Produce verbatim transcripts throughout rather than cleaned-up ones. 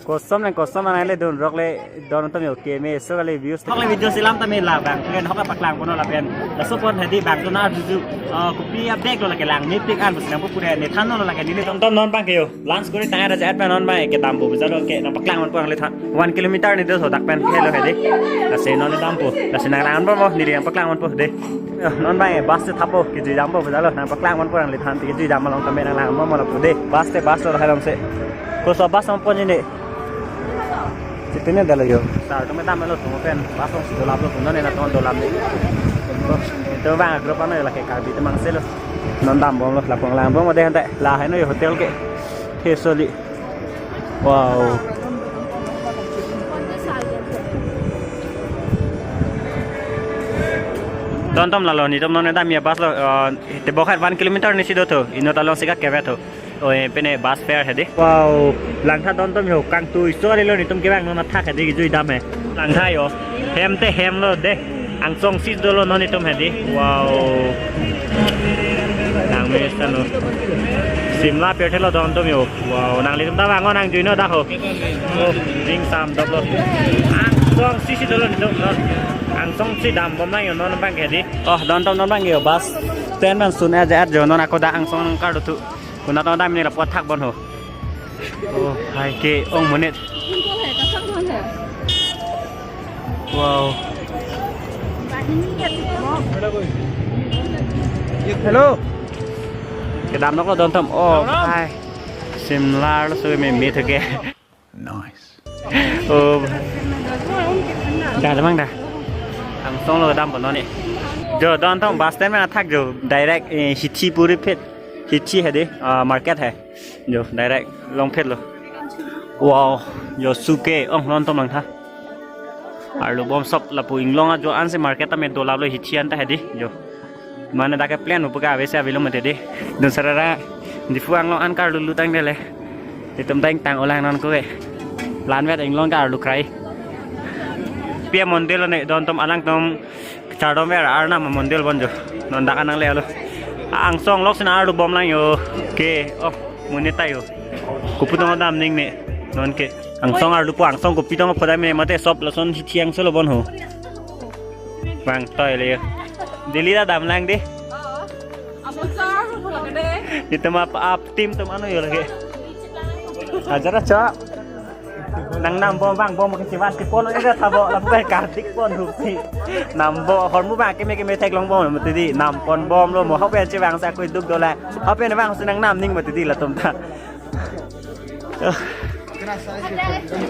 Kosom nang kosom nang le dun rok le don atum yo keme so kali views. Hok le video selam tame la bang. Pen hok paklang pono lapen. Laso pon hedi bang to na juju. Oh, kopi abek lo lake lang ni pik an bus nang pu pure ne than lo lake ni le. Don atum non bang ke yo. Lunch kori tang ada jat pen non bang ke dampo bujalo ke nang paklang man pu ang le than. One kilometer ni do so dak pen ke lo hedi. Lasi non dampo. Lasi nang lang man pu mo ni yang paklang man pu de. Yo, non bang bus te thapo ke jui dampo bujalo nang paklang man pu ang le than ke jui dam along tame nang lang man pu de. Bus te bus lo hai long se. Koso bus nang pon ni. Sitene dalo yo. Sar tum dam lo tum pen. Bus ong si dolap lo tum non ena tum dolap ni. Ito bang grup ano lake Karbi temang se lo. Non dambom lo lapong lang bom ode hante. La hai no yo hotel ke. He soli. Wow. Don atum lalo netum non dam ya bus lo. Eh, te bokhat one kilometer ni si do tho. Ino talong sika kevet tho. Oi, pene bus fare hedi. Wow, langtha don atum yo kangtui so lo netum kevang non athak hedi jui dam he. Langtha yo. Hem te hem lo de. Angsong si dolo non netum hedi. Wow. Nang me sanu. Shimla pe thelo don atum yo. Wow, nanglitum ta vang nang jui no dak ho. Oh, ding sam dok lo. Angsong si si dolo netum non. Angsong si dambom nang yo non bang hedi. Oh, don atum non bang yo bus. Ten man sun aja at jo non ako da angsong nang kar do tu. Kuna tong dam ni lapu athak bon ho. Oh, hai ke ong monit. Wow. Hello. Kedam nok lo don atum. Oh, hai. Shimla lo so me me thake. Nice. Oh. Dah, dah, bang, dah. Angsong lo dam bono ni. Jo, don atum bus stand ma thak jo. Direct, eh, Hithi puri phet. Hithi hedi, ah, market hai. Jo, direct long phet lo. Wow, jo suke, ong non atum langtha. Arlu bom sop lapu inglong ajo ansi market tame dolap lo Hithi anta hedi. Jo. Mane dak ke plan upuka ave se avelo mate de. Don sarara Diphu anglong an kar lulu tang dele. Itum tang tang olang non ko ke. Lan vet inglong kar lu krai. Pia mondir lo ne don atum alang atum chardom ver arna ma mondir bon jo. Non dak anang le alo. Angsong lok sina arlu bom lang yo. Ke, oh, monit ta yo. Kopu tong dam ning ne. Non ke. Angsong arlu po angsong kopi tong phoda me mate sop lason Hithi angsong lo bon ho. Bang toi le. Delhi ta dam lang de. Abo sar ko lage de. Itum ap ap team atum ano yo lage. Ajar acha. Nang nam bom bang bom ke chiwas ke pon ida thabo lapu bai kardik pon hupi. Nam bo hormu bang keme keme theklong bom mati di nam pon bom lo mo hope chevang sa koi duk dola. Hope ne bang si nang nam ning mati di latum ta.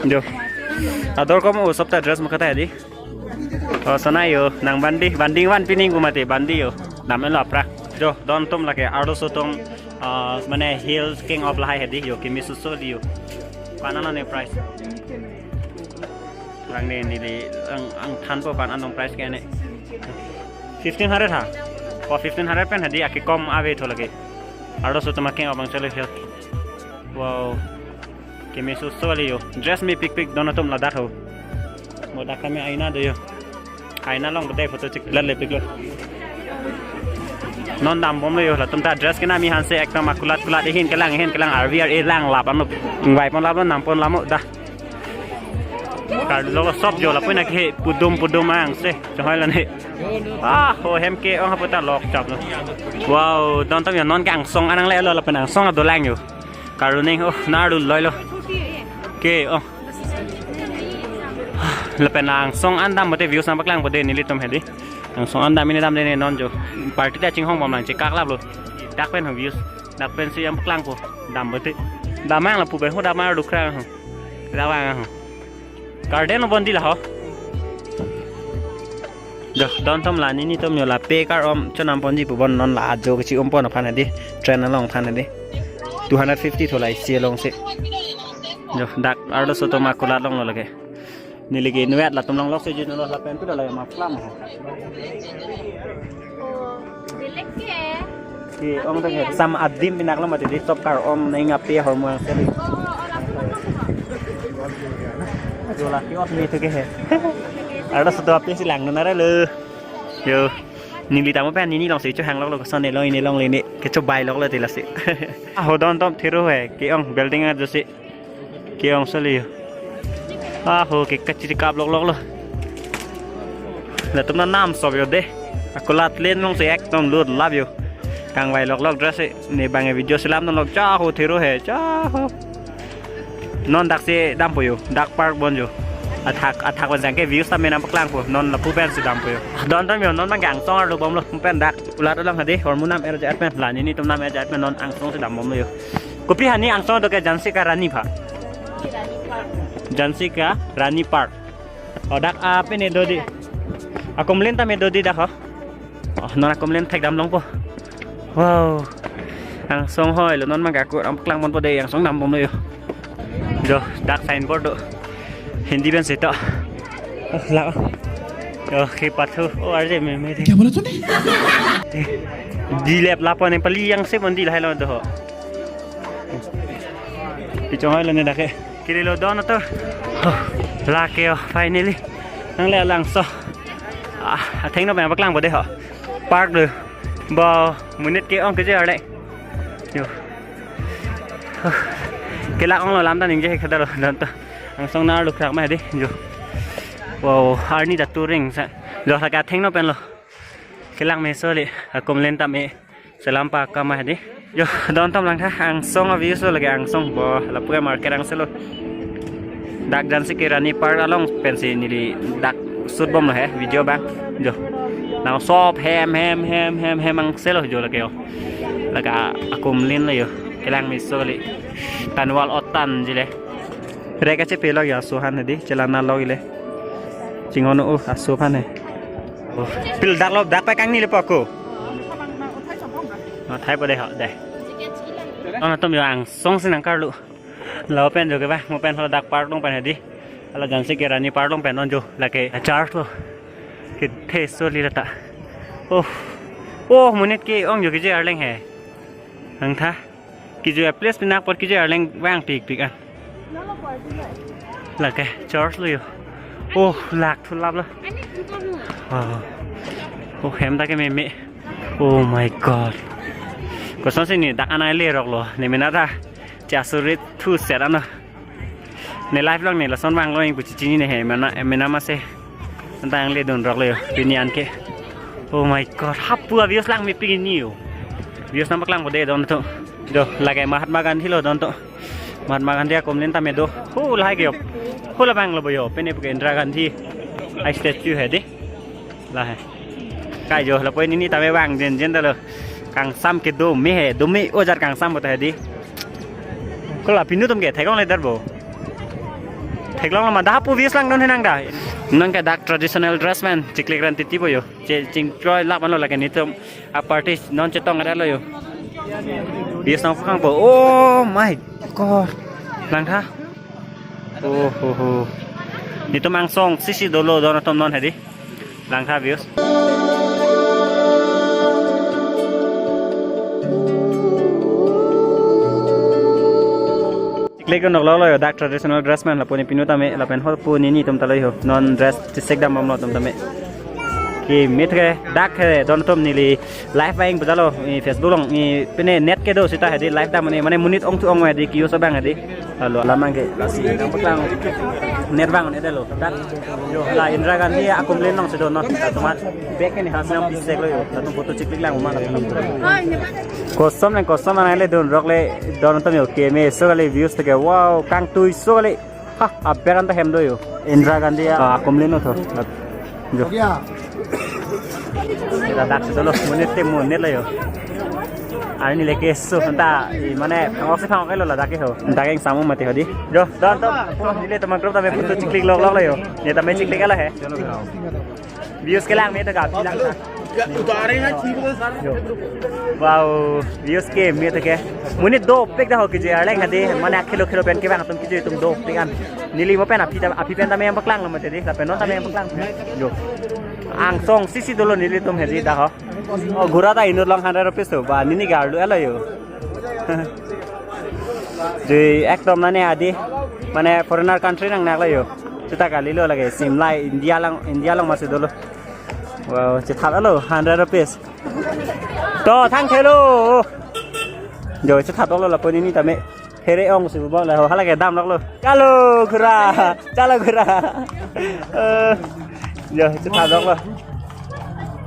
Jo. Ador kom o sop ta dress mo kata di. Oh, sana yo, nang bandi, bandi van pining pu mati, bandi yo. Namen lo apra. Jo, don atum lake, arloso atum, ah, mane heels king of lahai hedi yo, keme suso di yo. Pana ne price. Rang ne neli, ang, ang than po pan anong price ke ne. Fifteen hundred ha? Oh, fifteen hundred pen hedi, ake kom ave tho lake. Arloso atum king of ang chalo heel. Wow. Keme suso kali yo. Dress me pik pik don atum ladak ho. Mo dak kami aina do yo. Aina along bete photo chek lat le pik lo. Non dam bom lo yo latum ta dress kena mi hanse ekdom akulat kulat ehin kelang ehin kelang R V R e lang lap ano. Vai pon lap lo nam pon lamo dah. Kar lo sop jo lapu na ke pudum pudum ang se. Chohoi la ne. Ah, ho hem ke ong haputa lok chap lo. Wow, don atum yo non ke angsong anang le lo lapen angsong adolang yo. Karuning, oh, naru loi lo. Ke, oh. Lapen angsong an dam bote views nang paklang bote nelitum hedi. Angsong an dam ini dam de ne non jo. Party ta chinghong bom lang chekak lap lo. Dak pen ho views. Dak pen si yang paklang po. Dam bote. Damang lapu pen ho damang dukra ho. Dak vang ho. Garden lo bon di la ho. Jo, don atum la nelitum yo la pe kar-om chonam ponji pu bon non la ajo kechi-om pon aphan hedi. Train along aphan hedi. Two hundred fifty tho la A C along si. Jo, dak arloso atum akulat long lo lake. Neli ke inutvet latum long lok si jin lo lapen tu da la ma plam ho. Belek ke. Ke ong ta ke sam adim pinak lo mati di top kar-om neng ape hormu ang seli. Jo la ke ot me tu ke he. Arloso atum ape si lang nara lo. Yo. Neli tamo pen neli long si chohang lok lo koson ne long ini long le ne kecho bai lok lo ti lasi. Ah, ho don atum thiro he. Ke ong building ajo si. Ke ong seli yo. Aho ke kachiri kap lok lok lo. Latum na nam sop yo de. Akulat len long se ekdom lut lap yo. Kangvai lok lok dress e. Ne bang e video selam non lok cha ho thero he cha ho. Non dak si dampo yo. Dak park bon yo. Athak athak pen jangke views ta menam paklangpo. Non lapu pen si dampo yo. Don don yo non bang angsong arlo bomlo pen dak. Ulat ulang hadi hormu nam er jat pen. La nini tum nam er jat pen non angsong si dam bomlo yo. Kopi hani angsong do ke Jhansi ka Rani pha. Jhansi ka Rani Park. O dak ape ne dodi. Akumlin ta me dodi dak ho. Oh, non akumlin thek dam longpo. Wow. Angsong hoi lo non mang aku ram klang mon po de angsong dam bomlo yo. Jo, dak signboard do. Hindi pen sita. Oh, la. Oh, ke pathu. Oh, arje me me de. Kya bola tune? Di lep lapo ne pali yang se mon di lahai lo do ho. Pichong hoi lo ne dak ke. Kiri lo don to. Oh, la ke oh, finally. Nang le langso. Ah, atheng no bang paklang bo de ho. Park do. Bo, monit ke-ong ke je arle. Yo. Kelak ong lo lam ta ningje khadar lo don to. Angsong nar lo krak ma de. Yo. Wow, arni da touring sa. Lo sa ka theng no pen lo. Kelang meso le akumlin ta me selam pa kama hadi. Yo, don tom langtha angsong a views lo lake angsong bo lapu ke market angselo. Dak Jhansi ke Rani Park along pensi neli dak shoot bomlo he video bang. Jo. Nang sop hem hem hem hem hem angselo jo lake yo. Lake akumlin lo yo. Kelang meso le. Tanwal otan jile. Rek ache pelok ya suhan hadi chelana lok ile. Chinghon o asu phan he. Oh, pil dak lo dak pa kangni le pako. Oh, thai po de ho de. Ana tom yo angsong si nangkarlu. Lo pen jo ke ba, mo pen ho dak park dong pen hadi. Ala Jhansi ke Rani Park dong pen non jo lake church lo. Kethe so li ta. Oh. Oh, monit ke-ong jo ke je arleng he. Nangtha. Kiju a place pinak por kiju arleng vang pik pik an. Lake church lo yo. Oh, lak thu lap lo. Oh. Oh, hem ta ke me me. Oh my God. Koson si ne dak anai le rok lo. Ne mena ta. Cha surit thu set ano. Ne live long ne lason vang lo ingpu chichini ne he mena mena mase. Anta yang le dun rok le yo. Pini an ke. Oh my God. Hapu a views lang me pik ni yo. Views nampak lang bo de don to. Jo, lake Mahatma Gandhi lo don to. Mahatma Gandhi akumlin ta me do. Hu lahai ke yo. Hu labang lo bo yo. Pene puke Indira Gandhi. Ai statue he de. Lahai. Kai jo, lapu nini ta me vang jen jen ta lo. Kangsam ke do me he, do me ojar kangsam bo ta he di. Ko la pinu tum ke theklong le dar bo. Theklong lo ma da pu views lang don he nang da. Nang ke dak traditional dress pen chiklik ran titi bo yo. Che chingchoi lak man lo lake nitum a party non chetong ada lo yo. Views nang phang po. Oh my God. Langtha. Oh ho ho. Nitum angsong sisi dolo don atum non he di. Langtha views. Chiklik nok lo lo yo dak traditional dress pen lapu ne pinu ta me lapen ho pu nini tum ta lo yo. Non dress chisik dam bom lo tum ta me. Ke mit ke dak he don tum neli live aing bujalo, eh, Facebook long, eh, pine net ke do sita he di live dam ne mane monit ong thu ong he di kiyo so bang he di. Lalu alam ke lasi nang paklang net bang ne dalo. Dak yo la Indira Gandhi akumlin long si do non. Tomat bek ne has nam pisek lo yo. Latum photo chiklik lang uma. Kosom lang kosom ang le don rok le don tom yo ke me so kali views te ke wow kangtui so kali. Ha, aber anta hem do yo. Indira Gandhi akumlin lo tho. Jo. Ladak si dolo monit te monit lo yo. Arni leke so anta i mane phangok si phangok lo ladak ke ho. Dak eng samu mati ho di. Jo, don to. Neli teman group ta me photo chiklik lok lok lo yo. Ne ta me chiklik ala he. Views ke lang me ta ka bilang ta. Yo. Wow, views ke me ta ke. Monit dopik da ho kije arleng hadi mane khelo khelo pen ke bang tum kije tum dopik an. Neli mo pen aphi ta aphi pen ta me paklang lo mati di. Lapen non ta me paklang. Yo. Angsong sisi dolo neli tum he di da ho. Oh, gura ta inut long hundred rupees to. Ba nini garlu elo yo. Jui ekdom nane adi. Mane foreigner country nang nak lo yo. Chuta kali lo lage Shimla India lang India lang masih dolo. Wow, chethap lo hundred rupees. To thang thelo. Jo chethap lo lapu nini ta me. Here ong si bubok la ho, hala ke damloklo. Chalo khura, chalo khura. Eh, yo, chetha doklo.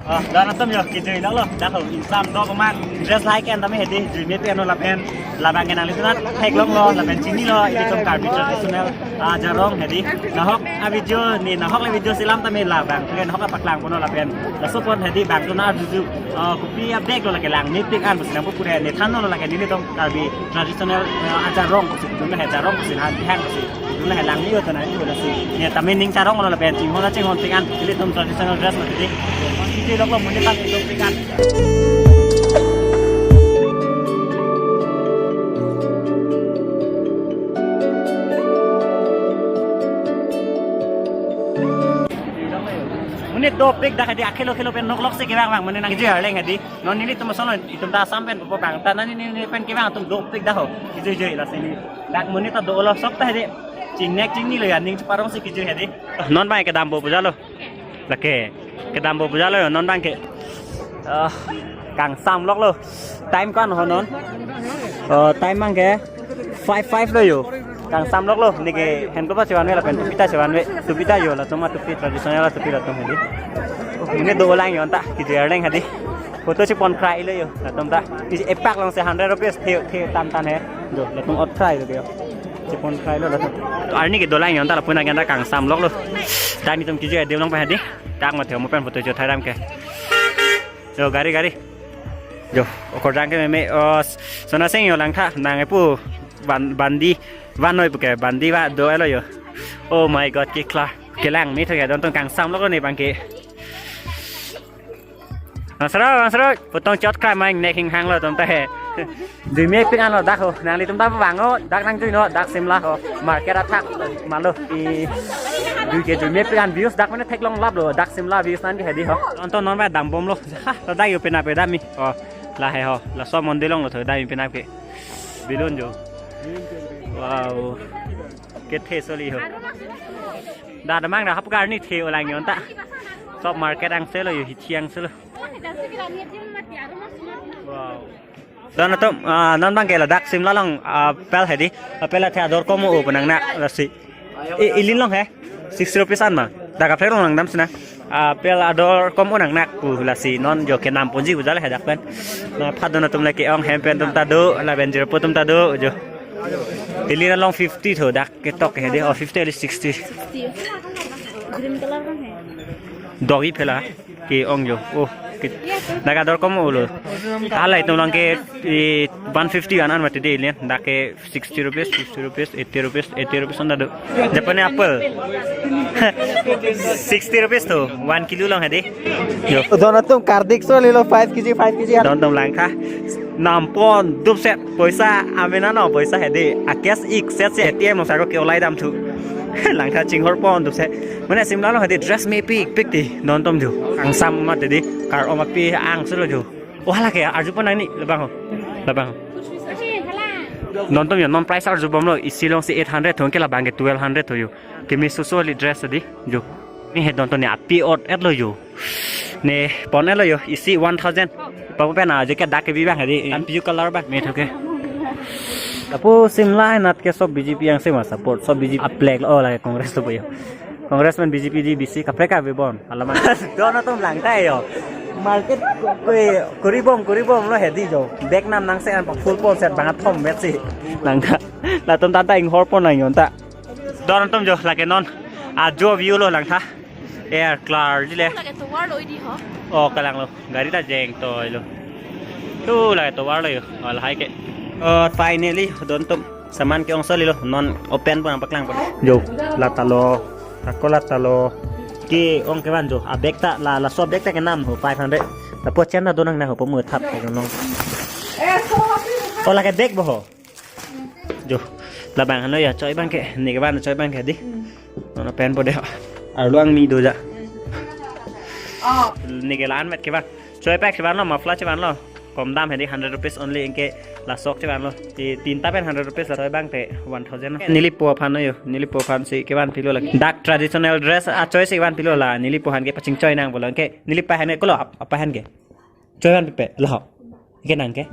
Ah, dan atum yo, kijui doklo. Dak ho, insam do komat, dress lahai ke-en tame hedi, jui me pen lo lapen, labang ke nanglitum theklonglo, lapen chinilo, ilitum Karbi traditional, ah, ajarong hedi. Nahok a video ni, nahok le video selam tame labang, lapen nahok paklang ponlo lapen. Laso pon hedi bang tuna juju, ah, kopi a-bag lo lake lang, mepik an pusi nangpu pure, ne thanlo lake nelitum Karbi traditional, eh, ajarong pusi, dun he ajarong pusi, na bihang pusi, dun he lang ni yo tana ni yo lasi. Ne tame ning charonglo lapen chinghon chinghon pik an, ilitum traditional dress lo tidi. Iti doklo monit ta ilitum pik an. Monit dopik dak hedi akhelo khelo pen noklok si kevang vang monit nangkijui arleng hedi. Non nelitum ason lo, itum ta Assam pen pupo bang ta nani neli pen kevang atum dopik dak ho. Kijui jui lasi ne. Dak monit ta dolo sok ta hedi. Chingnek chingnilo ya ning cheparong si kijui hedi. Non bang kedam bo puja lo. Lake kedam bo puja lo non bang ke. Ah, kangsamloklo. Time ko-an ho non? Oh, time bang ke five five lo yo. Kangsamloklo. Neke henko pa chevanve lapen tupi ta chevanve. Tupi ta yo latum atupi traditional atupi latum hedi. Oh, ne dolang yo anta kijui arleng hedi. Photo chepon krai lo yo latum ta. Isi epak long si hundred rupees the the tan tan he. Do latum ot krai lo yo. Chepon krai lo latum. Arni ke dolang yo anta lapu-an ke anta kangsamloklo. Tani tum kijui adim long pa hedi. Dak ma the mo pen photo cho thai dam ke. Yo, gari, gari. Yo, okorjang ke meme, oh, s-, sona seng yo langtha, nang epu ban-, bandi, van noi puke, bandi va do elo yo. Oh my God, ke klar. Kelang me thoke, don tong kangsamloklo ne bang ke. Langsro, langsro, putong chot krai main nek hing hang lo tum ta he. Jui me pik an lo dak ho, nanglitum ta vang ho, dak nangjui non, dak Shimla ho, market athak, malo, i, jui ke jui me pik an views, dak mane theklong lap lo, dak Shimla views nangke hedi ho. Anto non ba dambomlo, ha, ladak yo penap ke dam mi, oh, lahai ho, laso mondir along lo tho dam mi penap ke, balloon jo, wow, kethe soli ho, dak damang dak hap karni the olang yo anta, sob market angse lo yo, hithi angse lo, wow. Don atum, ah, non bang ke ladak Shimla along, ah, apple hedi, ah, apple athe ador kom o pu nangnak lasi. I, ilin along he, sixty rupees an ma. Dak kaprek along nangdam sina. Ah, apple ador kom o nangnak pu lasi non jo kenam ponji puja le he dak pen. Na phat don atum lake ong hem pen atum ta do, lapen jirpo atum ta do jo. Ilin along fifty tho dak ketok hedi, oh, fifty hedi sixty. Green color kan hai. Doggy phela. Ke ong jo. Oh, ke, dak ador kom o lo. Hala itum lang ke, eh, one fifty an an mati de ilian. Dak ke sixty rupees, fifty rupees, eighty rupees, eighty rupees anta do. Japan apple. Sixty rupees tho, one kilo along hedi. Yo. Don atum kardik solilo five K G, five K G. Don atum langtha. Nampon, dupset, poisa, amena no, poisa hedi. Akes ik set se A T M along sako ke olai dam thu. Langtha chinghor pon dupset. Mane Shimla along hedi dress mepik pik ti, non atum jo. Angsam mati di, kar-om api angse lo jo. Oh, hala ke, arju pon nangni, labang ho. Labang ho. Non atum jo, non price arjubomlo, isi along si eight hundred tho, ke labang ke twelve hundred tho jo. Keme soso li dress di, jo. Ne he don atum ne api ot et lo jo. Ne pon et lo jo, isi one thousand. Papu pen ajo ke dak kebi bang hedi, an piu color bang, me tho ke. Apo Shimla nat ke sob B J P angse ma support, sob B J P a flag lo, oh, lake Congress lo bo jo. Congress pen B J P di bisi kaprek kave bon. Alaman. Don atum langtha jo. Market ko-, ko-, koribom, koribomlo hedi jo. Bag nam nangse an full pon set bang athom met si. Langtha. Latum tanta inghor pon lang jo anta. Don atum jo lake non. Ajo view lo langtha. Air klar di le. Lake tovar lo di ho. Oh, kalanglo. Gari ta jeng toilo. Tu lake tovar lo jo. Oh, lahai ke. Oh, finally don atum. Saman ke-ong solilo, non open pon nangpaklang pon. Jo, lata lo, ako lata lo. Ke-ong kevan jo, a bag ta, la, laso bag ta kenam ho, five hundred. Lapu chen ta donang na ho, pomu thap ke nong. Oh, lake bag bo ho. Jo, labang hano ya, choi bang ke, ne kevan choi bang ke di. Non open po de ho. Arlo angni do ja. Oh. Ne ke lan met kevan. Choi pack chevanlo, muffler chevanlo. Kom dam hedi hundred rupees only, anke laso chevanlo. Ti tinta pen hundred rupees la choi bang te one thousand. Nelipo aphan no jo, nelipo aphan si kevan pilo lake. Dak traditional dress achoi si kevan pilo la, nelipo aphan ke pachingchoi nang pulo. Anke nelipa aphan ke kolo ap-, apa aphan ke. Choi van pipe, lo ho. Ke nang ke.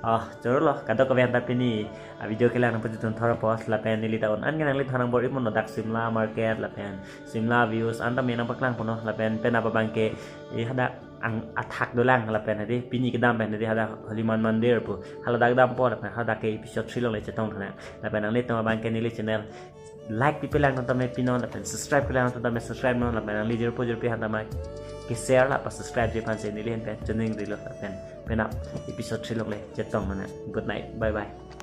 Oh, choro lo, kadokave anta pini a video kelang nangpajutun thor apot, lapen neli ta un-an ke nangli than nangbor-i mono, dak Shimla market lapen Shimla views anta me nangpaklang pono, lapen penap abang ke, eh, hadak ang athak dolang, lapen hadi pini kedam pen hadi hadak Hanuman Mandir pu, haladak dampo, lapen hadak ke episode three along le chetong thana, lapen nanglitum abang ke neli channel like pipelang tame pinon, lapen subscribe pelang tame subscribe non, lapen nangli jirpo jirpi aphan tame ke share la pa subscribe ji aphan si neli ahin pen choningrilo, lapen penap episode three along le chetong nang. Good night, bye bye.